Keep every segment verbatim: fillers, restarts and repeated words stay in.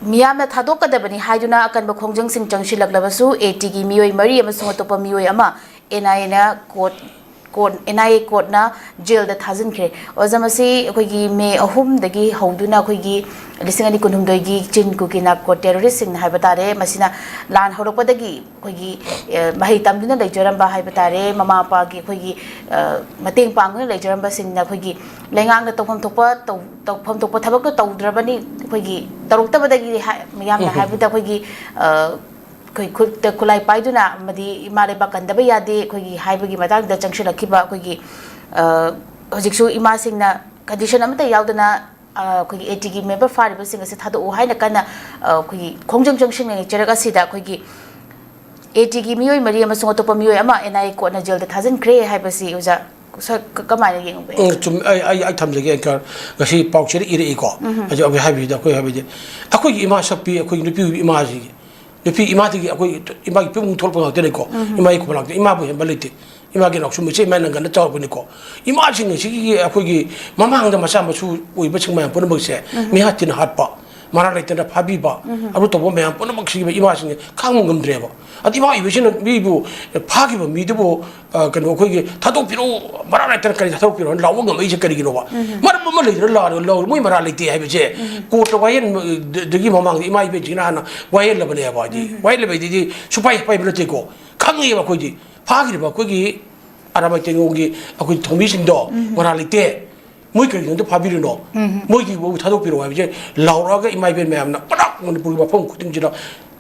ꯃꯤꯌꯥꯝꯅ ꯊꯥꯗꯣꯛꯀꯗꯕꯅꯤ ꯍꯥꯏꯗꯨꯅ ꯑꯀꯟꯕ ꯈꯣꯡꯖꯪꯁꯤꯡ ꯆꯪꯁꯤꯜꯂꯛꯂꯕꯁꯨ, ꯑꯦ ꯇꯤꯒꯤ ꯃꯤꯑꯣꯏ ꯃꯔꯤ ꯑꯃꯁꯨꯡ ꯑꯇꯣꯞꯄ ꯃꯤꯑꯣꯏ ꯑꯃ ꯑꯦꯟ ꯑꯥꯏ ꯑꯦꯅ court, court, N I A ꯀꯣꯔꯠꯅ ꯖꯦꯜꯗ ꯊꯥꯖꯤꯟꯈ꯭ꯔꯦ꯫ ꯑꯣꯖꯥ, ꯃꯁꯤ ꯑꯩꯈꯣꯏꯒꯤ ꯃꯦ ꯑꯍꯨꯝꯗꯒꯤ ꯍꯧꯗꯨꯅ ꯑꯩꯈꯣꯏꯒꯤ ꯂꯤꯁꯤꯡ ꯑꯅꯤ ꯀꯨꯟꯍꯨꯝꯗꯣꯏꯒꯤ ꯆꯤꯟ ꯀꯨꯀꯤ ꯅꯥꯔꯀꯣ ꯇꯦꯔꯣꯔꯤꯁꯁꯤꯡꯅ ꯍꯥꯏꯕ ꯇꯥꯔꯦ, ꯃꯁꯤꯅ ꯂꯥꯟ ꯍꯧꯔꯛꯄꯗꯒꯤ ꯑꯩꯈꯣꯏꯒꯤ, ꯑ, ꯃꯍꯩ ꯇꯝꯗꯨꯅ ꯂꯩꯖꯔꯝꯕ ꯍꯥꯏꯕ ꯇꯥꯔꯦ, ꯃꯃꯥ ꯃꯄꯥꯒꯤ ꯑꯩꯈꯣꯏꯒꯤ, ꯑ, ꯃꯇꯦꯡ ꯄꯥꯡꯗꯨꯅ ꯂꯩꯖꯔꯝꯕꯁꯤꯡꯅ ꯑꯩꯈꯣꯏꯒꯤ ꯂꯩꯉꯥꯛꯅ ꯇꯧꯐꯝ ꯊꯣꯛꯄ ꯇꯧ-, ꯇꯧꯐꯝ ꯊꯣꯛꯄ ꯊꯕꯛꯇꯣ ꯇꯧꯗ꯭ꯔꯕꯅꯤ, ꯑꯩꯈꯣꯏꯒꯤ ꯇꯧꯔꯛꯇꯕꯗꯒꯤ ꯍꯥꯏ-, ꯃꯤꯌꯥꯝꯅ ꯎꯝ, ꯎꯝ, ꯎꯝ꯫ ꯍꯥꯏꯕꯗ ꯑꯩꯈꯣꯏꯒꯤ, ꯑ, ꯑꯩꯈꯣꯏ ꯈꯨꯠꯇ ꯈꯨꯠꯂꯥꯏ ꯄꯥꯏꯗꯨꯅ ꯑꯃꯗꯤ ꯏꯃꯥ ꯂꯩꯕꯥꯛ ꯀꯟꯗꯕ ꯌꯥꯗꯦ ꯑꯩꯈꯣꯏꯒꯤ ꯍꯥꯏꯕꯒꯤ ꯃꯇꯥꯡꯗ ꯆꯪꯁꯤꯜꯂꯛꯈꯤꯕ ꯑꯩꯈꯣꯏꯒꯤ, ꯑ, ꯍꯧꯖꯤꯛꯁꯨ ꯏꯃꯥꯁꯤꯡꯅ condition ꯑꯃꯠꯇ ꯌꯥꯎꯗꯅ, ꯑ, ꯑꯩꯈꯣꯏꯒꯤ ꯑꯦ ꯇꯤꯒꯤ member ꯐꯥꯔꯤꯕꯁꯤꯡ ꯑꯁꯤ ꯊꯥꯗꯣꯛꯎ ꯍꯥꯏꯅ ꯀꯟꯅ, ꯑ, ꯑꯩꯈꯣꯏꯒꯤ ꯈꯣꯡꯖꯪ ꯆꯪꯁꯤꯟꯅꯔꯤꯕ ꯆꯩꯔꯛ ꯑꯁꯤꯗ ꯑꯩꯈꯣꯏꯒꯤ ꯑꯦ ꯇꯤꯒꯤ ꯃꯤꯑꯣꯏ ꯃꯔꯤ ꯑꯃꯁꯨꯡ ꯑꯇꯣꯞꯄ ꯃꯤꯑꯣꯏ ꯑꯃ ꯑꯦꯟ ꯑꯥꯏ ꯑꯦ ꯀꯣꯔꯠꯅ ꯖꯦꯜꯗ ꯊꯥꯖꯤꯟꯈ꯭ꯔꯦ ꯍꯥꯏꯕꯁꯤ ꯑꯣꯖꯥ ꯁ-, ꯀ-, ꯀꯃꯥꯏꯅ ꯌꯦꯡꯕ ꯌꯥꯏ? ꯎꯝ, ꯆꯨꯝ-, ꯑꯩ, ꯑꯩ, ꯑꯩ ꯊꯝꯖꯒꯦ, ꯑꯪꯀꯜ꯫ ꯉꯁꯤ ꯄꯥꯎꯆꯦꯗ ꯏꯔꯛꯏꯀꯣ꯫ ꯎꯝ꯫ ꯍꯧꯖꯤꯛ ꯑꯩꯈꯣꯏ ꯍꯥꯏꯕꯤꯗ, ꯑꯩꯈꯣꯏ ꯍꯥꯏꯕꯗꯤ, ꯑꯩꯈꯣꯏꯒꯤ ꯏꯃꯥ ꯁꯛꯄꯤ, ꯑꯩꯈꯣꯏꯒꯤ ꯅꯨꯄꯤ ꯑꯣꯏꯕꯤ ꯏꯃꯥꯁꯤꯡꯒꯤ, ꯅꯨꯄꯤ ꯏꯃꯥꯗꯒꯤ ꯑꯩꯈꯣꯏ ꯏꯃꯥꯒꯤ ꯏꯄꯨꯡ ꯊꯣꯛꯂꯛꯄ ꯉꯥꯛꯇꯅꯤꯀꯣ꯫ ꯎꯝ꯫ ꯏꯃꯥꯒꯤ ꯈꯨꯕ ꯂꯥꯛꯇ ꯏꯃꯥꯕꯨ ꯍꯦꯟꯕ ꯂꯩꯇꯦ꯫ ꯏꯃꯥꯒꯤ ꯏꯅꯥꯎꯁꯨ ꯃꯆꯦ ꯏꯃꯥ ꯅꯪꯒꯟꯗ ꯆꯥꯎꯔꯛꯄꯅꯤꯀꯣ꯫ ꯏꯃꯥꯁꯤꯡ ꯑꯁꯤꯒꯤ ꯑꯩꯈꯣꯏꯒꯤ ꯃꯃꯥꯡꯗ ꯃꯆꯥ ꯃꯁꯨ ꯑꯣꯏꯕꯁꯤꯡ ꯃꯌꯥꯝ ꯄꯨꯝꯅꯃꯛꯁꯦ, ꯎꯝ꯫ ꯃꯤꯍꯥꯠ ꯊꯤꯅ ꯍꯥꯠꯄ, ꯃꯔꯥ ꯂꯩꯇꯅ ꯐꯥꯕꯤꯕ, ꯎꯝ꯫ ꯑꯗꯨ ꯇꯧꯕ ꯃꯌꯥꯝ ꯄꯨꯝꯅꯃꯛꯁꯤꯒꯤ ꯏꯃꯥꯁꯤꯡꯁꯦ ꯈꯥꯡꯕ ꯉꯝꯗ꯭ꯔꯦꯕ꯫ ꯑꯗ ꯏꯃꯥ ꯑꯣꯏꯕꯁꯤꯅ ꯃꯤꯕꯨ ꯐꯥꯈꯤꯕ ꯃꯤꯗꯨꯕꯨ, ꯑ, ꯀꯩꯅꯣ, ꯑꯩꯈꯣꯏꯒꯤ "ꯊꯥꯗꯣꯛꯄꯤꯔꯛꯎ, ꯃꯔꯥ ꯂꯩꯇꯅ ꯀꯔꯤ ꯊꯥꯗꯣꯛꯄꯤꯔꯛꯑꯣ" ꯂꯥꯎꯕ ꯉꯝꯃꯛꯏꯁꯦ ꯀꯔꯤꯒꯤꯅꯣꯕ? ꯎꯝ꯫ ꯃꯔꯝ ꯑꯃ ꯂꯩꯗꯅ ꯂꯥꯎꯔꯒ ꯂꯥꯎꯔ ꯃꯣꯏ ꯃꯔꯥ ꯂꯩꯇꯦ ꯍꯥꯏꯕꯁꯦ, ꯎꯝ꯫ ꯀꯣꯔꯠꯇ ꯋꯥꯌꯦꯟ, ꯑ, ꯗ-, ꯗꯒꯤ ꯃꯃꯥꯡꯗ ꯏꯃꯥ ꯏꯕꯦꯟꯁꯤꯡꯅ ꯍꯥꯟꯅ ꯋꯥꯌꯦꯜꯂꯕꯅꯦꯕ ꯍꯥꯏꯗꯤ꯫ ꯎꯝ꯫ ꯋꯥꯌꯦꯜꯂꯕ ꯍꯥꯏꯗꯤ ꯁꯨꯄꯥꯏ ꯄꯥꯏꯕ ꯅꯠꯇꯦꯀꯣ꯫ ꯈꯪꯉꯦꯕ ꯑꯩꯈꯣꯏꯗꯤ꯫ ꯐꯥꯈ꯭ꯔꯤꯕ ꯑꯩꯈꯣꯏꯒꯤ ꯑꯔꯥꯃꯥꯏ ꯇꯦꯡꯒꯣꯡꯒꯤ ꯑꯩꯈꯣꯏ ꯊꯧꯃꯤꯁꯤꯡꯗꯣ ꯎꯝ꯫ ꯃꯔꯥ ꯂꯩꯇꯦ꯫ ꯃꯣꯏ ꯀꯔꯤꯒꯤꯅꯣ ꯑꯝꯇ ꯐꯥꯕꯤꯔꯨꯅꯣ? ꯎꯝ꯫ ꯃꯣꯏꯒꯤ ꯊꯥꯗꯣꯛꯄꯤꯔꯛꯑꯣ ꯍꯥꯏꯕꯁꯦ ꯂꯥꯎꯔꯛꯑꯒ ꯏꯃꯥ ꯏꯕꯦꯟ ꯃꯌꯥꯝꯅ ꯄꯨꯂꯞ ꯃꯅꯤꯄꯨꯔꯒꯤ ꯃꯐꯝ ꯈꯨꯗꯤꯡꯁꯤꯗ,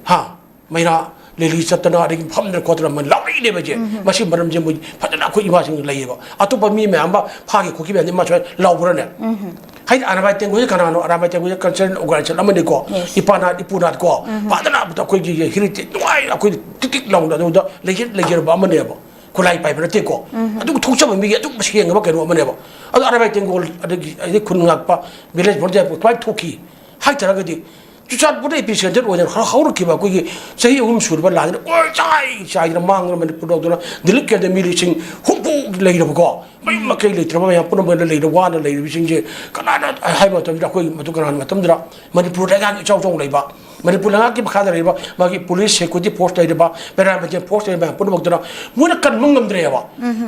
ꯍꯥ, ꯃꯩꯔꯥ ꯂꯦꯂꯤ ꯆꯠꯇꯅ ꯑꯗꯒꯤ ꯐꯝꯗꯅ ꯈꯣꯠꯇꯅ ꯑꯃ ꯂꯥꯎꯔꯛꯏꯅꯦꯕ ꯏꯆꯦ꯫ ꯎꯝ꯫ ꯃꯁꯤ ꯃꯔꯝꯁꯦ ꯃꯣꯏ ꯐꯖꯅ ꯑꯩꯈꯣꯏ ꯏꯃꯥꯁꯤꯡ ꯂꯩꯌꯦꯕ꯫ ꯑꯇꯣꯞꯄ ꯃꯤ ꯃꯌꯥꯝ ꯑꯃ ꯐꯥꯈꯤ ꯈꯣꯠꯈꯤ ꯃꯌꯥꯝꯗꯤ ꯃꯥ ꯁꯨꯃꯥꯏꯅ ꯂꯥꯎꯕ꯭ꯔꯅꯦ? ꯎꯝ꯫ ꯍꯥꯏꯗꯤ ꯑꯔꯥꯃꯥꯏ ꯇꯦꯡꯒꯣꯡꯁꯦ ꯀꯅꯥꯅꯣ? ꯑꯔꯥꯃꯥꯏ ꯇꯦꯡꯒꯣꯡꯁꯦ cultural organization ꯑꯃꯅꯤꯀꯣ꯫ Yes꯫ ꯏꯄꯥꯅꯥꯠ, ꯏꯄꯨꯅꯥꯠ ꯀꯣ꯫ ꯎꯝ꯫ ꯐꯖꯅ ꯑꯩꯈꯣꯏꯒꯤ heritage ꯅꯨꯡꯉꯥꯏꯅ ꯑꯩꯈꯣꯏ ꯇꯤꯛ ꯇꯤꯛ ꯂꯥꯎꯅ ꯑꯗꯨꯗ ꯂꯩꯖ-, ꯂꯩꯖꯔꯕ ꯑꯃꯅꯦꯕ꯫ ꯈꯨꯠꯂꯥꯏ ꯄꯥꯏꯕ ꯅꯠꯇꯦꯀꯣ꯫ ꯎꯝ꯫ ꯑꯗꯨꯒ ꯊꯣꯛꯆꯕ ꯃꯤꯒꯤ ꯑꯗꯨꯒꯨꯝꯕ ꯁꯦꯡꯉꯕ ꯀꯩꯅꯣ ꯑꯃꯅꯦꯕ꯫ ꯑꯗꯣ ꯑꯔꯥꯃꯥꯏ ꯇꯦꯡꯒꯣꯜ ꯑꯗꯒꯤ, ꯑꯗꯒꯤ ꯈꯨꯟ ꯉꯥꯛꯄ, village volunteer ꯀꯃꯥꯏꯅ ꯊꯣꯛꯈꯤ ꯍꯥꯏꯇꯥꯔꯒꯗꯤ ꯆꯨꯔꯆꯥꯟꯄꯨꯔꯗ ꯏꯄꯤ ꯁꯦꯟꯇꯔ ꯑꯣꯏꯗꯅ ꯈꯔ ꯍꯧꯔꯛꯈꯤꯕ ꯑꯩꯈꯣꯏꯒꯤ ꯆꯍꯤ ꯑꯍꯨꯝ ꯁꯨꯔꯕ ꯂꯥꯟꯁꯤꯅ ꯀꯣꯏ ꯆꯥꯏ ꯆꯥꯏꯗꯅ ꯃꯥꯡꯗꯅ ꯃꯅꯤꯄꯨꯔ ꯇꯧꯗꯅ ꯗꯤꯂꯤꯠ ꯀꯦꯟꯗ꯭ꯔ ꯃꯤ ꯂꯤꯁꯤꯡ ꯍꯨꯝꯐꯨ ꯂꯩꯔꯕꯀꯣ, ꯃꯌꯨꯝ ꯃꯀꯩ ꯂꯩꯇ꯭ꯔꯕ ꯃꯌꯥꯝ ꯄꯨꯝꯅꯃꯛ ꯂꯩꯔ ꯋꯥꯅ ꯂꯩꯔꯤꯕꯁꯤꯡꯁꯦ ꯀꯅꯥꯅ ꯍꯥꯏꯕ ꯃꯇꯝꯗ ꯑꯩꯈꯣꯏ ꯃꯗꯨ ꯀꯅꯥꯒꯤ ꯃꯇꯝꯗꯨꯗ ꯃꯅꯤꯄꯨꯔ ꯂꯩꯉꯥꯛ ꯏꯆꯥꯎ ꯆꯥꯎ ꯂꯩꯕ, ꯃꯅꯤꯄꯨꯔ ꯂꯩꯉꯥꯛꯀꯤ ꯃꯈꯥꯗ ꯂꯩꯔꯤꯕ ꯃꯥꯒꯤ ꯄꯨꯂꯤꯁ ꯁꯦꯀ꯭ꯌꯨꯔꯤꯇꯤ ꯐꯣꯔꯁ ꯂꯩꯔꯤꯕ, ꯄꯦꯔꯥꯃꯤꯂꯤꯇꯦꯔꯤ ꯐꯣꯔꯁ ꯂꯩꯔꯤꯕ ꯃꯌꯥꯝ ꯄꯨꯝꯅꯃꯛꯇꯨꯅ ꯃꯣꯏꯅ ꯀꯟꯕ ꯉꯝꯗ꯭ꯔꯦꯕ꯫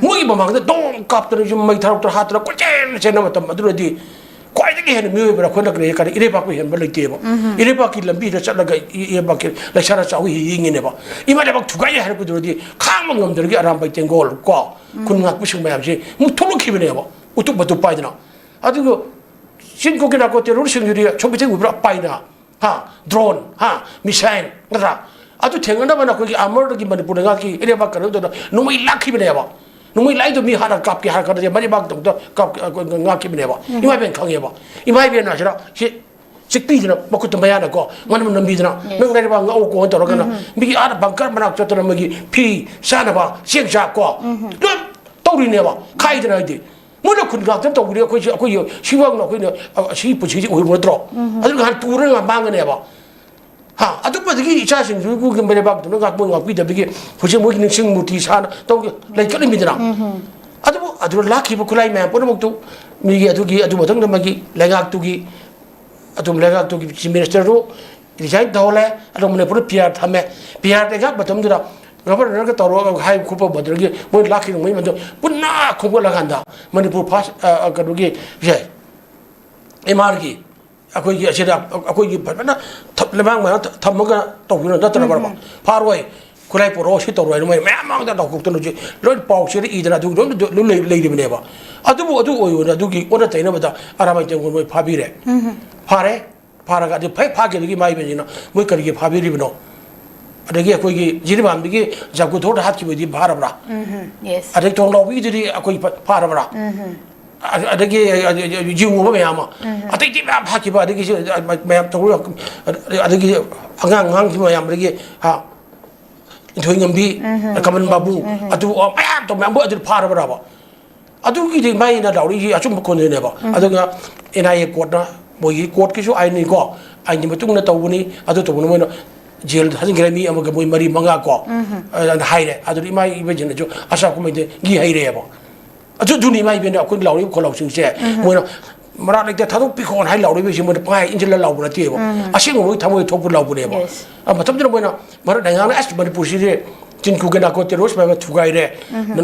ꯃꯣꯏꯒꯤ ꯃꯃꯥꯡꯗ ꯗꯣꯡ ꯀꯥꯞꯇꯅ ꯌꯨꯝ ꯃꯩ ꯊꯥꯔꯛꯇꯅ ꯍꯥꯠꯇꯅ ꯀꯣꯏꯆꯦꯟ ꯆꯦꯟꯕ ꯃꯇꯝ ꯑꯗꯨꯅꯗꯤ ꯈ꯭ꯋꯥꯏꯗꯒꯤ ꯍꯦꯟꯅ ꯃꯤꯑꯣꯏꯕꯗ ꯑꯩꯈꯣꯏꯅ ꯀꯔꯤ ꯍꯥꯏ ꯏꯔꯩꯄꯥꯛꯄꯨ ꯍꯦꯟꯕ ꯂꯩꯇꯦꯕ꯫ ꯏꯔꯩꯄꯥꯛꯀꯤ ꯂꯝꯕꯤꯗ ꯆꯠꯂꯒ ꯏ- ꯏꯔꯩꯄꯥꯛꯀꯤ ꯂꯩꯁꯥꯅ ꯆꯥꯎꯏ ꯌꯦꯡꯉꯤꯅꯦꯕ꯫ ꯏꯃꯥ ꯂꯩꯕꯥꯛ ꯊꯨꯒꯥꯏ ꯍꯥꯏꯔꯛꯄꯗꯨꯗꯤ ꯈꯥꯡꯕ ꯉꯝꯗ꯭ꯔꯒ ꯑꯔꯥꯝꯕꯥꯏ ꯇꯦꯡꯒꯣꯜ ꯀꯣ ꯈꯨꯟ ꯉꯥꯛꯄꯁꯤꯡ ꯃꯌꯥꯝꯁꯦ ꯑꯃꯨꯛ ꯊꯣꯛꯂꯛꯈꯤꯕꯅꯦꯕ꯫ ꯎꯇꯨꯞ ꯃꯇꯨꯞ ꯄꯥꯏꯗꯅ꯫ ꯑꯗꯨꯒ ꯆꯤꯟ ꯀꯣꯀꯤ ꯅꯥꯀꯣ ꯇꯦꯔꯣꯔꯤꯁꯁꯤꯡꯗꯨꯗꯤ ꯁꯣꯝ ꯃꯤꯇꯩ ꯎꯕ꯭ꯔꯥ? ꯄꯥꯏꯅ꯫ ꯍꯥ? ꯗ꯭ꯔꯣꯟ, ꯍꯥ? ꯃꯤꯁꯥꯏꯜ, ꯅꯠꯇ꯭ꯔꯥ? ꯑꯗꯨ ꯊꯦꯡꯅꯅꯕꯅ ꯑꯩꯈꯣꯏꯒꯤ ꯑꯥꯔꯃꯔꯗꯒꯤ ꯃꯅꯤꯄꯨꯔ ꯂꯩꯉꯥꯛꯀꯤ ꯏꯔꯩꯕꯥꯛ ꯀꯩꯅꯣꯗꯨꯗ ꯅꯣꯡꯃꯩ ꯂꯥꯛꯈꯤꯕꯅꯦꯕ꯫ ꯅꯣꯡꯃꯩ ꯂꯥꯛꯏꯗꯣ ꯃꯤ ꯍꯥꯟꯅ ꯀꯥꯞꯀꯦ ꯍꯥꯏꯔ ꯀꯥꯟꯗꯗꯤ ꯃꯔꯤꯕꯥꯛꯇ ꯀꯥꯞ ꯉꯥꯛꯈꯤꯕꯅꯦꯕ꯫ ꯏꯃꯥ ꯏꯕꯦꯟ ꯈꯪꯉꯦꯕ꯫ ꯏꯃꯥ ꯏꯕꯦꯟ ꯍꯥꯏꯁꯤꯅ ꯁꯤ ꯆꯤꯛꯄꯤꯗꯅ ꯃꯈꯨꯠꯇ ꯃꯌꯥꯅꯀꯣ ꯃꯅꯝ ꯅꯝꯕꯤꯗꯅ ꯅꯪ ꯂꯩꯔꯕ ꯉꯛꯑꯣꯀꯣ ꯇꯧꯔꯒꯅ ꯃꯤꯒꯤ ꯑꯥꯗ ꯕꯪꯀꯔ ꯃꯅꯥꯛ ꯆꯠꯇꯅ ꯃꯣꯏꯒꯤ ꯐꯤ ꯆꯥꯅꯕ ꯆꯦꯡ ꯆꯥꯛꯀꯣ ꯂꯣꯏ ꯇꯧꯔꯤꯅꯦꯕ꯫ ꯈꯥꯏꯗꯅ ꯍꯥꯏꯗꯤ ꯃꯣꯏꯅ ꯈꯨꯟ ꯉꯥꯛꯇ ꯇꯧꯈ꯭ꯔꯦ꯫ ꯑꯩꯈꯣꯏꯁꯤ ꯑꯩꯈꯣꯏ ꯁꯤꯐꯥꯎꯅ ꯑꯩꯈꯣꯏꯅ ꯑ, ꯁꯤ ꯄꯨꯟꯁꯤꯁꯤ ꯑꯣꯏꯍꯧꯔꯗ꯭ꯔꯣ? ꯑꯗꯨ ꯅꯍꯥꯟ ꯇꯨꯔꯒ ꯃꯥꯡꯒꯅꯦꯕ꯫ ꯍꯥ? ꯑꯗꯨꯝꯕꯗꯒꯤ ꯏꯆꯥꯁꯤꯡꯗꯨꯒꯤ ꯃꯔꯩꯕꯥꯛꯇꯨꯅ ꯉꯥꯛꯄ ꯉꯥꯛꯄꯤꯗꯕꯒꯤ ꯍꯧꯖꯤꯛ ꯃꯣꯏꯒꯤ ꯅꯤꯡꯁꯤꯡ ꯃꯨꯔꯇꯤ ꯁꯥꯅ ꯇꯧꯒꯦ ꯂꯩꯈꯠꯂꯝꯃꯤꯗꯅ꯫ ꯑꯗꯨꯕꯨ ꯑꯗꯨꯗ ꯂꯥꯛꯈꯤꯕ ꯈꯨꯠꯂꯥꯏ ꯃꯌꯥꯝ ꯄꯨꯝꯅꯃꯛꯇꯨ ꯃꯤꯒꯤ ꯑꯗꯨꯒꯤ ꯑꯗꯨ ꯃꯊꯪꯗ ꯃꯥꯒꯤ ꯂꯩꯉꯥꯛꯇꯨꯒꯤ ꯑꯗꯨꯝ ꯂꯩꯉꯥꯛꯇꯨꯒꯤ ꯆꯤꯐ ꯃꯤꯅꯤꯁꯇꯔꯗꯨ ꯔꯤꯖꯥꯏꯟ ꯇꯧꯍꯜꯂꯦ꯫ ꯑꯗꯨꯒ ꯃꯅꯤꯄꯨꯔꯗ ꯄꯤ ꯑꯥꯔ ꯊꯝꯃꯦ꯫ ꯄꯤ ꯑꯥꯔ ꯂꯩꯉꯥꯛ ꯃꯇꯝꯗꯨꯗ ꯒꯚꯔꯅꯔꯒ ꯇꯧꯔꯒ ꯍꯥꯏꯕ ꯈꯣꯠꯄ ꯃꯇꯝꯗꯒꯤ ꯃꯣꯏ ꯂꯥꯛꯈꯤꯕ ꯃꯣꯏ ꯃꯇꯝ ꯄꯨꯟꯅ ꯈꯣꯝꯒꯠꯂꯀꯥꯟꯗ ꯃꯅꯤꯄꯨꯔ ꯐꯥꯔꯁ ꯀꯩꯅꯣꯒꯤ ꯁꯦ ꯑꯦꯝ ꯑꯥꯔꯒꯤ ꯑꯩꯈꯣꯏꯒꯤ ꯑꯁꯤꯗ ꯑꯩꯈꯣꯏꯒꯤ ꯐꯖꯅ ꯊ- ꯂꯩꯕꯥꯛ ꯃꯌꯥꯝ ꯊ- ꯊꯝꯃꯒ ꯇꯧꯕꯤꯔꯣ ꯅꯠꯇ꯭ꯔꯕ? ꯐꯥꯔꯣꯏ, ꯈꯨꯠꯂꯥꯏ ꯄꯨꯔꯛꯑꯣ ꯁꯤ ꯇꯧꯔꯣꯏ ꯍꯥꯏꯅ ꯃꯣꯏ ꯃꯌꯥꯝ ꯃꯥꯡꯗ ꯂꯥꯎꯊꯣꯛꯇꯅ ꯍꯧꯖꯤꯛ ꯂꯣꯏ ꯄꯥꯎ ꯆꯦꯗ ꯏꯗꯅ ꯑꯗꯨ ꯂꯣꯏ ꯂꯣꯏ ꯂꯩ- ꯂꯩꯔꯤꯕꯅꯦꯕ꯫ ꯑꯗꯨꯕꯨ ꯑꯗꯨ ꯑꯣꯏꯔꯣꯏꯅ ꯑꯗꯨꯒꯤ ꯑꯣꯟꯅ ꯇꯩꯅꯕꯗ ꯑꯔꯥꯃꯩ ꯇꯦꯡꯒꯣꯜ ꯃꯣꯏ ꯐꯥꯕꯤꯔꯦ꯫ ꯐꯥꯔꯦ꯫ ꯐꯥꯔꯒ ꯑꯗꯨ ꯐꯩ ꯐꯥꯈꯤꯕꯒꯤ ꯃꯥꯏꯕꯁꯤꯅ ꯃꯣꯏ ꯀꯔꯤꯒꯤ ꯐꯥꯕꯤꯔꯤꯕꯅꯣ? ꯑꯗꯒꯤ ꯑꯩꯈꯣꯏꯒꯤ ꯖꯤꯔꯤꯕꯥꯝꯗꯒꯤ ꯖꯥꯒꯨꯊꯣꯔꯗ ꯍꯥꯠꯈꯤꯕꯗꯤ ꯐꯥꯔꯕ꯭ꯔꯥ? ꯎꯝ, ꯌꯦꯁ꯫ ꯑꯗꯩ ꯊꯣꯡꯂꯥꯎꯕꯤꯗꯨꯗꯤ ꯑꯩꯈꯣꯏ ꯐ- ꯐꯥꯔꯕ꯭ꯔꯥ? ꯎꯝ꯫ ꯑ- ꯑꯗꯒꯤ ꯌꯦꯡꯉꯨꯕ ꯃꯌꯥꯝ ꯑꯃ ꯑꯇꯩꯗꯤ ꯃꯌꯥꯝ ꯐꯥꯈꯤꯕ ꯑꯗꯒꯤ ꯁꯤ- ꯃꯌꯥꯝ ꯇꯧꯔ ꯑꯗꯒꯤ ꯑꯉꯥꯡ ꯑꯉꯥꯡꯁꯤ ꯃꯌꯥꯝ ꯑꯗꯒꯤ ꯍꯥ ꯏꯟꯊꯣꯏ ꯉꯝꯕꯤ ꯀꯃꯟ ꯕꯥꯕꯨ ꯑꯗꯨ ꯃꯌꯥꯝ ꯇꯧ ꯃꯌꯥꯝ ꯑꯗꯨ ꯐꯥꯔꯕ꯭ꯔꯕ? ꯑꯗꯨꯒꯤꯗꯤ ꯃꯥꯏꯅ ꯂꯥꯎꯔꯛꯏꯁꯤ ꯑꯆꯨꯝꯕ ꯈꯣꯟꯖꯦꯜꯅꯦꯕ꯫ ꯑꯗꯨꯒ ꯑꯦꯟ ꯑꯥꯏ ꯑꯦ ꯀꯣꯔꯠꯅ ꯃꯣꯏꯒꯤ ꯀꯣꯔꯠꯀꯤꯁꯨ ꯑꯥꯏꯟꯅꯤꯀꯣ, ꯑꯥꯏꯟꯒꯤ ꯃꯇꯨꯡ ꯏꯟꯅ ꯇꯧꯕꯅꯤ, ꯑꯗꯨ ꯇꯧꯕꯅꯤ꯫ ꯃꯣꯏꯅ ꯖꯦꯜꯗ ꯊꯥꯖꯤꯟꯈ꯭ꯔꯦ ꯃꯤ ꯑꯃꯒ ꯃꯣꯏ ꯃꯔꯤ ꯃꯉꯥ ꯀꯣ, ꯑꯗꯨꯃꯥꯏꯅ ꯍꯥꯏꯔꯦ꯫ ꯑꯗꯨꯗꯤ ꯏꯃꯥ ꯏꯕꯦꯟꯁꯤꯡꯅꯁꯨ ꯑꯁꯥ ꯀꯨꯝꯍꯩꯗꯒꯤ ꯍꯩꯔꯛꯑꯦꯕ꯫ ꯑꯗꯨ ꯑꯗꯨꯅꯤ ꯏꯃꯥ ꯏꯕꯦꯟꯅ ꯑꯩꯈꯣꯏ ꯂꯥꯎꯔꯤꯕ ꯈꯣꯜꯂꯥꯎꯁꯤꯡꯁꯦ꯫ ꯃꯣꯏꯅ ꯃꯔꯥ ꯂꯩꯇꯦ ꯊꯥꯗꯣꯛꯄꯤꯈꯣꯅ ꯍꯥꯏ ꯂꯥꯎꯔꯤꯕꯁꯤ ꯃꯣꯏꯅ ꯄꯪꯍꯥꯏ ꯏꯟꯁꯤꯜꯂ ꯂꯥꯎꯕ ꯅꯠꯇꯦꯕ꯫ ꯑꯁꯦꯡꯕ ꯃꯣꯏ ꯊꯃꯣꯏ ꯊꯣꯛꯄ ꯂꯥꯎꯕꯅꯦꯕ꯫ Yes. ꯑ, ꯃꯇꯝꯗꯨꯗ ꯃꯣꯏꯅ ꯚꯥꯔꯠ ꯂꯩꯉꯥꯛꯅ ꯑꯁ ꯃꯅꯤꯄꯨꯔꯁꯤꯗꯤ ꯇꯤꯟꯀꯨ ꯀꯦꯅꯥꯀꯣ ꯇꯦꯔꯣꯔꯤꯁ ꯃꯌꯥꯝꯅ ꯊꯨꯒꯥꯏꯔꯦ,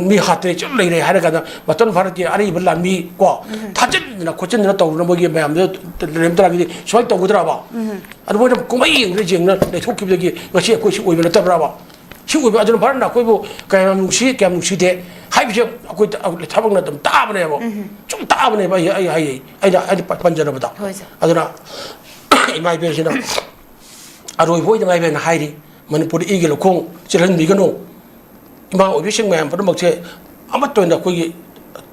ꯃꯤ ꯍꯥꯠꯇ꯭ꯔꯦ ꯆꯞ ꯂꯩꯔꯦ ꯍꯥꯏꯔ ꯀꯥꯟꯗ ꯃꯇꯝ ꯚꯥꯔꯠꯀꯤ ꯑꯔꯤꯕ ꯂꯥꯟꯃꯤ ꯀꯣ ꯊꯥꯖꯤꯟꯗꯅ ꯈꯣꯠꯆꯤꯟꯗꯅ ꯇꯧꯗꯅ ꯃꯣꯏꯒꯤ ꯃꯌꯥꯝꯗꯨ ꯂꯩꯔꯝ ꯇꯥꯔꯒꯗꯤ ꯁꯨꯃꯥꯏꯅ ꯇꯧꯒꯗ꯭ꯔꯕ? ꯑꯗꯨ ꯃꯣꯏꯅ ꯀꯨꯝꯍꯩ ꯌꯦꯡꯗꯅ ꯌꯦꯡꯗꯅ ꯂꯩꯊꯣꯛꯈꯤꯕꯗꯒꯤ ꯉꯁꯤ ꯑꯩꯈꯣꯏ ꯁꯤ ꯑꯣꯏꯕ ꯅꯠꯇꯕ꯭ꯔꯕ? ꯁꯤ ꯑꯣꯏꯕ ꯑꯗꯨꯅ ꯚꯥꯔꯠꯅ ꯑꯩꯈꯣꯏꯕꯨ ꯀꯌꯥꯝ ꯅꯨꯡꯁꯤ ꯀꯌꯥꯝ ꯅꯨꯡꯁꯤꯗꯦ ꯍꯥꯏꯕꯁꯦ ꯑꯩꯈꯣꯏ ꯊꯕꯛꯅ ꯑꯗꯨꯝ ꯇꯥꯕꯅꯦꯕ꯫ ꯁꯨꯝ ꯇꯥꯕꯅꯦꯕ꯫ ꯑꯩ ꯑꯩ ꯍꯥꯏ ꯑꯩꯅ ꯑꯩꯅ ꯄꯟꯖꯔꯕꯗ꯫ ꯍꯣꯏ, ꯁꯥꯔ꯫ ꯑꯗꯨꯅ ꯏꯃꯥ ꯏꯕꯦꯜꯁꯤꯅ ꯑꯔꯣꯏꯕ ꯑꯣꯏꯅ ꯏꯃꯥ ꯏꯕꯦꯜꯅ ꯍꯥꯏꯔꯤ, ꯃꯅꯤꯄꯨꯔꯗ ꯏꯒꯤ ꯂꯧꯈꯣꯡ ꯆꯦꯜꯍꯟꯕꯤꯒꯅꯨ꯫ ꯏꯃꯥ ꯑꯣꯏꯕꯤꯁꯤꯡ ꯃꯌꯥꯝ ꯄꯨꯝꯅꯃꯛꯁꯦ ꯑꯃꯠꯇ ꯑꯣꯏꯅ ꯑꯩꯈꯣꯏꯒꯤ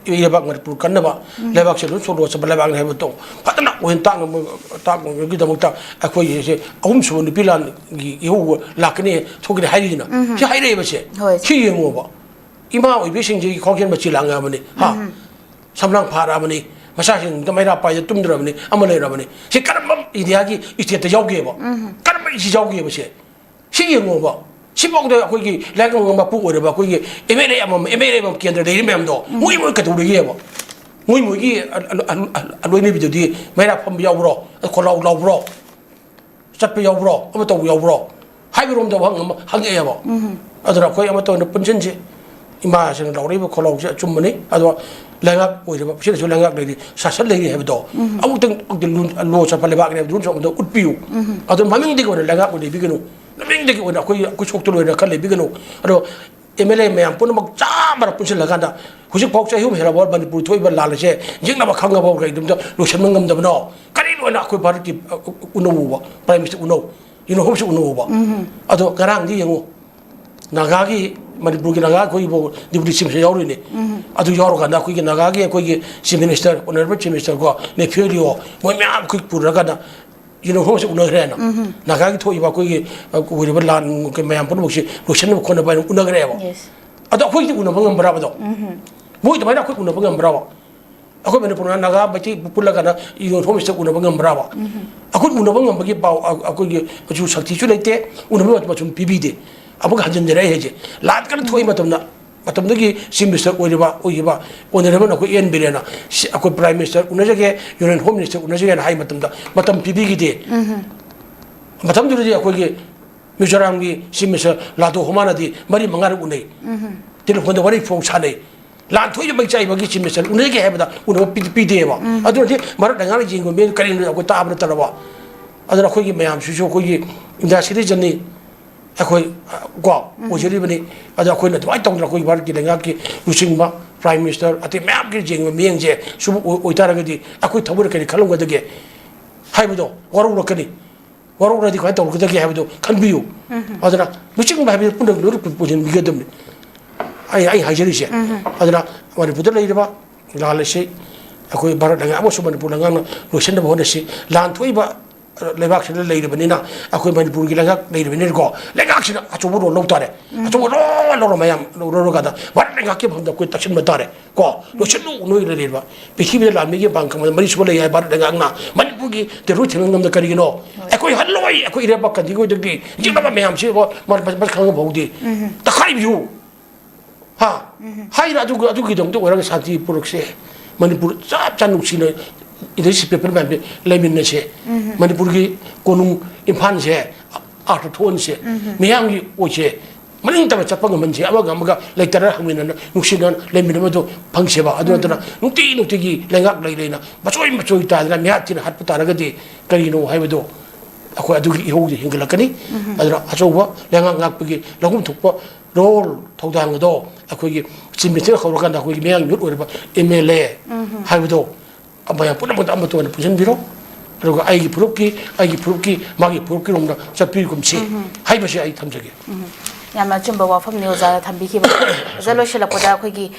ꯏꯔꯩꯕꯥꯛ ꯃꯅꯤꯄꯨꯔ ꯀꯟꯅꯕ, ꯂꯩꯕꯥꯛꯁꯦ ꯑꯗꯨꯝ ꯁꯣꯔꯣ ꯆꯠꯄ ꯂꯩꯕꯥꯛꯅꯤ ꯍꯥꯏꯕꯗꯣ ꯐꯖꯅ ꯑꯣꯏꯅ ꯇꯥꯛꯅꯕ, ꯇꯥꯛꯅꯕꯒꯤꯗꯃꯛꯇ ꯑꯩꯈꯣꯏꯒꯤꯁꯦ ꯑꯍꯨꯝꯁꯨꯕ ꯅꯨꯄꯤ ꯂꯥꯟꯒꯤ ꯏꯍꯧ ꯂꯥꯛꯀꯅꯤ, ꯊꯣꯛꯀꯅꯤ ꯍꯥꯏꯔꯤꯗꯅ꯫ ꯁꯤ ꯍꯥꯏꯔꯛꯏꯕꯁꯦ꯫ ꯍꯣꯏ꯫ ꯁꯤ ꯌꯦꯡꯉꯣꯕ꯫ ꯏꯃꯥ ꯑꯣꯏꯕꯤꯁꯤꯡꯁꯤꯒꯤ ꯈ꯭ꯋꯥꯡꯁꯦꯟ ꯃꯆꯤ ꯂꯥꯡꯉꯕꯅꯤ꯫ ꯍꯥ? ꯁꯝꯂꯥꯡ ꯐꯥꯔꯛꯑꯕꯅꯤ꯫ ꯃꯆꯥꯁꯤꯡꯗ ꯃꯩꯔꯥ ꯄꯥꯏꯗ ꯇꯨꯝꯗ꯭ꯔꯕꯅꯤ꯫ ꯑꯃ ꯂꯩꯔꯕꯅꯤ꯫ ꯁꯤ ꯀꯔꯝꯕ ꯏꯟꯗꯤꯌꯥꯒꯤ ꯏꯁꯇꯦꯠꯇ ꯌꯥꯎꯒꯦꯕ? ꯀꯔꯝꯕ ꯏꯁꯤ ꯌꯥꯎꯒꯦꯕ ꯁꯦ? ꯁꯤ ꯌꯦꯡꯉꯣꯕ꯫ ꯁꯤꯐꯥꯎꯗ ꯑꯩꯈꯣꯏꯒꯤ ꯂꯥꯏꯔꯤꯛ ꯇꯝꯕ ꯃꯄꯨ ꯑꯣꯏꯔꯕ ꯑꯩꯈꯣꯏꯒꯤ ꯑꯦꯝ ꯑꯦꯜ ꯑꯦ ꯑꯃꯃꯝ, ꯑꯦꯝ ꯑꯦꯜ ꯑꯦ ꯑꯃꯃꯝ ꯀꯦꯟꯗ꯭ꯔ ꯂꯩꯔꯤ ꯃꯌꯥꯝꯗꯣ ꯃꯣꯏ ꯃꯣꯏ ꯀꯩꯗꯧꯔꯤꯒꯦꯕ? ꯃꯣꯏ ꯃꯣꯏꯒꯤ ꯑ-, ꯑ-, ꯑ-, ꯑ-, ꯑꯂꯣꯏꯅꯕꯤꯗꯨꯗꯤ ꯃꯩꯔꯥ ꯐꯝꯕ ꯌꯥꯎꯕ꯭ꯔꯣ? ꯈꯣꯜꯂꯥꯎ ꯂꯥꯎꯕ꯭ꯔꯣ? ꯆꯠꯄ ꯌꯥꯎꯕ꯭ꯔꯣ? ꯑꯃ ꯇꯧꯕ ꯌꯥꯎꯕ꯭ꯔꯣ? ꯍꯥꯏꯕꯔꯣꯝꯗ ꯋꯥꯍꯪ ꯑꯃ ꯍꯪꯉꯛꯑꯦꯕ꯫ ꯑꯗꯨꯅ ꯑꯩꯈꯣꯏ ꯑꯃꯠꯇ ꯑꯣꯏꯅ ꯄꯨꯟꯁꯤꯟꯁꯤ꯫ ꯏꯃꯥꯁꯤꯅ ꯂꯥꯎꯔꯛꯏꯕ ꯈꯣꯜꯂꯥꯎꯁꯦ ꯑꯆꯨꯝꯕꯅꯤ꯫ ꯑꯗꯣ ꯂꯩꯉꯥꯛ ꯑꯣꯏꯔꯤꯕ ꯁꯤꯗꯁꯨ ꯂꯩꯉꯥꯛ ꯂꯩꯔꯤ, ꯁꯥꯁꯟ ꯂꯩꯔꯤ ꯍꯥꯏꯕꯗꯣ ꯑꯃꯨꯛꯇꯪ ꯑꯝꯇ ꯂꯨ-, ꯂꯣ ꯆꯠꯄ ꯂꯩꯕꯥꯛꯅꯤ ꯍꯥꯏꯕꯗꯨ ꯑꯃꯨꯛꯇ ꯎꯠꯄꯤꯌꯨ꯫ ꯑꯗꯨ ꯃꯃꯤꯡꯗꯒꯤ ꯑꯣꯏꯅ ꯂꯩꯉꯥꯛ ꯑꯣꯏꯅ ꯂꯩꯕꯤꯒꯅꯨ, ꯃꯃꯤꯡꯗꯒꯤ ꯑꯣꯏꯅ ꯑꯩꯈꯣꯏ, ꯑꯩꯈꯣꯏ ꯁꯣꯛꯇ ꯂꯣꯏꯅ ꯈꯔ ꯂꯩꯕꯤꯒꯅꯨ꯫ ꯑꯗꯣ ꯑꯦꯝ ꯑꯦꯜ ꯑꯦ ꯃꯌꯥꯝ ꯄꯨꯝꯅꯃꯛ ꯆꯥꯝꯃꯔ ꯄꯨꯟꯁꯤꯜꯂꯒ ꯍꯧꯖꯤꯛꯐꯥꯎ ꯆꯍꯤ ꯑꯍꯨꯝ ꯍꯦꯜꯂꯕ ꯃꯅꯤꯄꯨꯔ ꯊꯣꯛꯏꯕ ꯂꯥꯟ ꯑꯁꯦ ꯌꯦꯡꯅꯕ ꯈꯪꯉꯕ ꯀꯩꯒꯤꯅꯣꯗ ꯂꯣꯏꯁꯤꯟꯕ ꯉꯝꯗꯕꯅꯣ? ꯀꯔꯤꯅꯣꯅ ꯑꯩꯈꯣꯏ ꯚꯥꯔꯠꯀꯤ, ꯑ, ꯎꯅꯧꯕ, ꯄ꯭ꯔꯥꯏꯝ ꯃꯤꯅꯤꯁꯇꯔ ꯎꯅꯧ, ꯌꯨꯅꯤꯐꯣꯔꯝꯁꯤ ꯎꯅꯧꯕ꯫ ꯑꯗꯣ ꯉꯔꯥꯡꯗꯤ ꯌꯦꯡꯉꯨ, ꯅꯥꯒꯥꯒꯤ, ꯃꯅꯤꯄꯨꯔꯒꯤ ꯅꯥꯒꯥ ꯑꯩꯈꯣꯏꯒꯤꯕꯨ ꯗꯤꯄꯨꯇꯤ ꯆꯤꯐ ꯃꯤꯅꯤꯁꯇꯔ ꯌꯥꯎꯔꯤꯅꯦ꯫ ꯑꯗꯨ ꯌꯥꯎꯔꯀꯥꯟꯗ ꯑꯩꯈꯣꯏꯒꯤ ꯅꯥꯒꯥꯒꯤ ꯑꯩꯈꯣꯏꯒꯤ chief minister, honourable chief minister ꯀꯣ, ꯅꯦꯐꯤꯌꯨ ꯔꯤꯑꯣ, ꯃꯣꯏ ꯃꯌꯥꯝ ꯑꯩꯈꯣꯏ ꯄꯨꯔꯀꯥꯟꯗ ꯌꯨꯅꯤꯐꯣꯔꯝꯁꯤ ꯎꯅꯈ꯭ꯔꯦꯅ꯫ ꯅꯥꯒꯥꯒꯤ ꯊꯣꯛꯏꯕ ꯑꯩꯈꯣꯏꯒꯤ, ꯑ, ꯑꯣꯏꯔꯤꯕ ꯂꯥꯟ ꯃꯌꯥꯝ ꯄꯨꯝꯅꯃꯛꯁꯤ ꯂꯣꯏꯁꯤꯟꯅꯕ ꯈꯣꯠꯅꯕ ꯍꯥꯏꯅ ꯎꯅꯈ꯭ꯔꯦꯕ꯫ Yes. ꯑꯗꯣ ꯑꯩꯈꯣꯏꯒꯤꯗꯤ ꯎꯅꯕ ꯉꯝꯕ꯭ꯔꯕ ꯑꯗꯣ? ꯃꯣꯏ ꯑꯗꯨꯃꯥꯏꯅ ꯑꯩꯈꯣꯏ ꯎꯅꯕ ꯉꯝꯕ꯭ꯔꯕ? ꯑꯩꯈꯣꯏ ꯃꯅꯤꯄꯨꯔꯅ ꯅꯥꯒꯥ ꯃꯩꯇꯩ ꯄꯨꯜꯂꯒꯅ ꯌꯨꯅꯤꯌꯟ ꯍꯣꯝ ꯃꯤꯅꯤꯁꯇꯔ ꯎꯅꯕ ꯉꯝꯕ꯭ꯔꯥꯕ? ꯑꯩꯈꯣꯏ ꯎꯅꯕ ꯉꯝꯕꯒꯤ ꯄꯥꯎ ꯑ-, ꯑꯩꯈꯣꯏꯒꯤ ꯃꯆꯨ ꯁꯛꯇꯤꯁꯨ ꯂꯩꯇꯦ, ꯎꯅꯕꯒꯤ ꯃꯇꯝꯁꯨ ꯄꯤꯕꯤꯗꯦ꯫ ꯑꯃꯨꯛ ꯍꯟꯖꯤꯟꯖꯔꯦ ꯑꯩ ꯍꯥꯏꯁꯦ, ꯂꯥꯟ ꯀꯟꯅ ꯊꯣꯛꯏ ꯃꯇꯝꯗ, ꯃꯇꯝꯗꯨꯒꯤ ꯆꯤꯐ ꯃꯤꯅꯤꯁꯇꯔ ꯑꯣꯏꯔꯤꯕ, ꯑꯣꯏꯈꯤꯕ ꯑꯣꯅꯔꯦꯕꯜ ꯑꯩꯈꯣꯏ ꯑꯦꯟ ꯕꯤꯔꯦꯟꯅ ꯁꯤ-, ꯑꯩꯈꯣꯏ ꯄ꯭ꯔꯥꯏꯝ ꯃꯤꯅꯤꯁꯇꯔ ꯎꯅꯖꯒꯦ, ꯌꯨꯅꯤꯌꯟ ꯍꯣꯝ ꯃꯤꯅꯤꯁꯇꯔ ꯎꯅꯖꯒꯦꯅ ꯍꯥꯏ ꯃꯇꯝꯗ ꯃꯇꯝ ꯄꯤꯕꯤꯈꯤꯗꯦ꯫ ꯃꯇꯝꯗꯨꯗꯗꯤ ꯑꯩꯈꯣꯏꯒꯤ ꯃꯤꯖꯣꯔꯥꯝꯒꯤ ꯆꯤꯐ ꯃꯤꯅꯤꯁꯇꯔ ꯂꯥꯗꯣ ꯍꯣꯃꯥꯅꯗꯤ ꯃꯔꯤ ꯃꯉꯥꯔꯛ ꯎꯅꯩ, ꯇꯦꯂꯤꯐꯣꯟꯗ ꯋꯥꯔꯤ ꯐꯣꯡ ꯁꯥꯟꯅꯩ꯫ ꯂꯥꯟ ꯊꯣꯛꯏꯕ ꯃꯩꯆꯥꯏꯕꯒꯤ ꯆꯤꯐ ꯃꯤꯅꯤꯁꯇꯔ ꯎꯅꯒꯦ ꯍꯥꯏꯕꯗ ꯎꯅꯕ ꯄꯤ-, ꯄꯤꯗꯦꯕ꯫ ꯑꯗꯨꯅꯗꯤ ꯃꯔꯛ ꯂꯩꯉꯥꯛꯅ ꯌꯦꯡꯕ ꯃꯤꯅ ꯀꯔꯤꯅꯣ ꯑꯩꯈꯣꯏ ꯇꯥꯕ ꯅꯠꯇꯅꯕ꯫ ꯑꯗꯨꯅ ꯑꯩꯈꯣꯏꯒꯤ ꯃꯌꯥꯝꯁꯤꯁꯨ ꯑꯩꯈꯣꯏꯒꯤ ꯏꯟꯗꯤꯌꯥ ꯁꯤꯇꯤꯖꯟꯅꯤ ꯑꯩꯈꯣꯏ, ꯑ, ꯀꯣ, ꯑꯣꯏꯖꯔꯤꯕꯅꯤ꯫ ꯑꯗ ꯑꯩꯈꯣꯏꯅ ꯑꯗꯨꯃꯥꯏꯅ ꯇꯧꯗꯅ ꯑꯩꯈꯣꯏ ꯚꯥꯔꯠꯀꯤ ꯂꯩꯉꯥꯛꯀꯤ ꯂꯨꯆꯤꯡꯕ, ꯄ꯭ꯔꯥꯏꯝ ꯃꯤꯅꯤꯁꯇꯔ, ꯑꯇꯩ ꯃꯌꯥꯝꯒꯤ ꯌꯦꯡꯕ ꯃꯤꯠꯌꯦꯡꯁꯦ ꯁꯨꯝ ꯑꯣꯏ-, ꯑꯣꯏꯇꯥꯔꯒꯗꯤ ꯑꯩꯈꯣꯏ ꯊꯃꯣꯏꯗ ꯀꯔꯤ ꯈꯜꯂꯝꯒꯗꯒꯦ ꯍꯥꯏꯕꯗꯣ ꯋꯥꯔꯧꯔꯛꯀꯅꯤ꯫ ꯋꯥꯔꯧꯔꯗꯤ ꯀꯃꯥꯏꯅ ꯇꯧꯔꯛꯀꯗꯒꯦ ꯍꯥꯏꯕꯗꯣ ꯈꯟꯕꯤꯌꯨ꯫ ꯑꯗꯨꯅ ꯂꯨꯆꯤꯡꯕ ꯍꯥꯏꯕꯁꯤ ꯄꯨꯝꯅꯃꯛ ꯂꯣꯏꯅ ꯄꯨ-, ꯄꯨꯁꯤꯟꯕꯤꯒꯗꯕꯅꯤ꯫ ꯑꯩ, ꯑꯩ ꯍꯥꯏꯖꯔꯤꯁꯦ꯫ ꯑꯗꯨꯅ ꯃꯅꯤꯄꯨꯔꯗ ꯂꯩꯔꯤꯕ ꯂꯥꯜ ꯑꯁꯤ ꯑꯩꯈꯣꯏ ꯚꯥꯔꯠ ꯂꯩꯉꯥꯛ ꯑꯃꯁꯨꯡ ꯃꯅꯤꯄꯨꯔ ꯂꯩꯉꯥꯛꯅ ꯂꯣꯏꯁꯤꯟꯅꯕ ꯍꯣꯠꯅꯁꯤ꯫ ꯂꯥꯟ ꯊꯣꯛꯏꯕ, ꯑ, ꯂꯩꯕꯥꯛꯁꯤꯗ ꯂꯩꯔꯤꯕꯅꯤꯅ, ꯑꯩꯈꯣꯏ ꯃꯅꯤꯄꯨꯔꯒꯤ ꯂꯩꯉꯥꯛ ꯂꯩꯔꯤꯕꯅꯤꯅꯀꯣ, ꯂꯩꯉꯥꯛꯁꯤꯅ ꯑꯆꯧꯕ ꯔꯣꯜ ꯂꯧ ꯇꯥꯔꯦ꯫ ꯑꯆꯧꯕ ꯔꯣꯜ ꯂꯧꯔ ꯃꯌꯥꯝ ꯂꯧꯔꯀꯥꯟꯗ ꯚꯥꯔꯠ ꯂꯩꯉꯥꯛꯀꯤ ꯃꯐꯝꯗ ꯑꯩꯈꯣꯏ ꯇꯛꯁꯤꯟꯕ ꯇꯥꯔꯦ꯫ ꯀꯣ, ꯂꯣꯏꯁꯤꯜꯂꯨ ꯅꯣꯏ ꯂꯩꯔꯤꯕ꯫ ꯄ꯭ꯔꯤꯊꯤꯕꯤꯗ ꯂꯥꯟꯃꯤꯒꯤ ꯄꯥꯡꯒꯜ ꯃꯔꯤ ꯁꯨꯕ ꯂꯩ ꯍꯥꯏ ꯚꯥꯔꯠ ꯂꯩꯉꯥꯛꯅ꯫ ꯃꯅꯤꯄꯨꯔꯒꯤ ꯇꯦꯔꯣꯔ ꯊꯦꯡꯅꯕ ꯉꯝꯗ ꯀꯔꯤꯒꯤꯅꯣ? ꯑꯩꯈꯣꯏ ꯍꯜꯂꯣꯏ, ꯑꯩꯈꯣꯏ ꯏꯔꯩꯄꯥꯛ ꯀꯟꯊꯤꯈꯣꯏꯗꯒꯤ ꯌꯦꯛꯅꯕ ꯃꯌꯥꯝꯁꯤ ꯃꯁꯛ ꯈꯪꯕ ꯐꯥꯎꯗꯦ꯫ ꯇꯛꯈꯥꯏꯕꯤꯌꯨ꯫ ꯍꯥ? ꯍꯥꯏꯅ ꯑꯗꯨꯒ-, ꯑꯗꯨꯒꯤꯗꯃꯛꯇ ꯑꯣꯏꯔꯒ ꯁꯥꯟꯇꯤ ꯄꯨꯔꯛꯁꯦ꯫ ꯃꯅꯤꯄꯨꯔ ꯆꯞ ꯆꯥ ꯅꯨꯡꯁꯤꯅ ꯏꯪꯂꯤꯁ ꯄꯦꯄꯔ ꯃꯌꯥꯝꯁꯦ ꯂꯩꯃꯤꯟꯅꯁꯦ꯫ ꯃꯅꯤꯄꯨꯔꯒꯤ ꯀꯣꯅꯨꯡ ꯏꯝꯐꯥꯜꯁꯦ ꯑꯥꯔꯊ ꯊꯣꯛꯍꯟꯁꯦ꯫ ꯃꯤꯌꯥꯝꯒꯤ ꯑꯣꯏꯁꯦ꯫ ꯃꯅꯤꯡ ꯇꯝꯅ ꯆꯠꯄ ꯉꯝꯍꯟꯁꯦ, ꯑꯃꯒ ꯑꯃꯒ ꯂꯩꯇꯅ ꯍꯪꯃꯤꯟꯅꯅ ꯅꯨꯡꯁꯤꯅꯅ ꯂꯩꯃꯤꯟꯅꯕꯗꯣ ꯐꯪꯁꯦꯕ꯫ ꯑꯗꯨ ꯅꯠꯇꯅ ꯅꯨꯡꯇꯤ ꯅꯨꯡꯇꯤꯒꯤ ꯂꯩꯉꯥꯛ ꯂꯩ ꯂꯩꯅ ꯃꯆꯣꯏ ꯃꯆꯣꯏ ꯇꯥꯗꯅ ꯃꯤꯍꯥꯠ ꯊꯤꯅ ꯍꯥꯠꯄ ꯇꯥꯔꯒꯗꯤ ꯀꯔꯤꯅꯣ ꯍꯥꯏꯕꯗꯣ ꯑꯩꯈꯣꯏ ꯑꯗꯨꯒꯤ ꯏꯍꯧꯗꯤ ꯍꯦꯟꯒꯠꯂꯛꯀꯅꯤ꯫ ꯑꯗꯨꯅ ꯑꯆꯧꯕ ꯂꯩꯉꯥꯛ ꯉꯥꯛꯄꯒꯤ ꯂꯧꯐꯝ ꯊꯣꯛꯄ ꯔꯣꯜ, ꯊꯧꯗꯥꯡ ꯑꯗꯣ ꯑꯩꯈꯣꯏꯒꯤ ꯆꯤꯐ ꯃꯤꯅꯤꯁꯇꯔ ꯍꯧꯔꯀꯥꯟꯗ ꯑꯩꯈꯣꯏꯒꯤ ꯃꯌꯥꯡ ꯌꯨꯠ ꯑꯣꯏꯔꯤꯕ ꯑꯦꯝ ꯑꯦꯜ ꯑꯦ ꯍꯥꯏꯕꯗꯣ ꯃꯌꯥꯝ ꯄꯨꯝꯅꯃꯛꯇ ꯑꯃꯠꯇ ꯑꯣꯏꯅ ꯄꯨꯟꯁꯤꯟꯕꯤꯔꯣ꯫ ꯑꯗꯨꯒ ꯑꯩꯒꯤ ꯐꯨꯔꯨꯞꯀꯤ, ꯑꯩꯒꯤ ꯐꯨꯔꯨꯞꯀꯤ, ꯃꯥꯒꯤ ꯐꯨꯔꯨꯞꯀꯤ ꯔꯣꯝꯗ ꯆꯠꯄꯤꯒꯨꯝꯁꯤ ꯍꯥꯏꯕꯁꯤ ꯑꯩ ꯊꯝꯖꯒꯦ꯫ ꯌꯥꯝꯅ ꯑꯆꯨꯝꯕ ꯋꯥꯐꯝꯅꯤ ꯑꯣꯖꯥꯅ ꯊꯝꯕꯤꯈꯤꯕ꯫ ꯑꯣꯖꯥ, ꯂꯣꯏꯁꯤꯜꯂꯛꯄꯗ ꯑꯩꯈꯣꯏꯒꯤ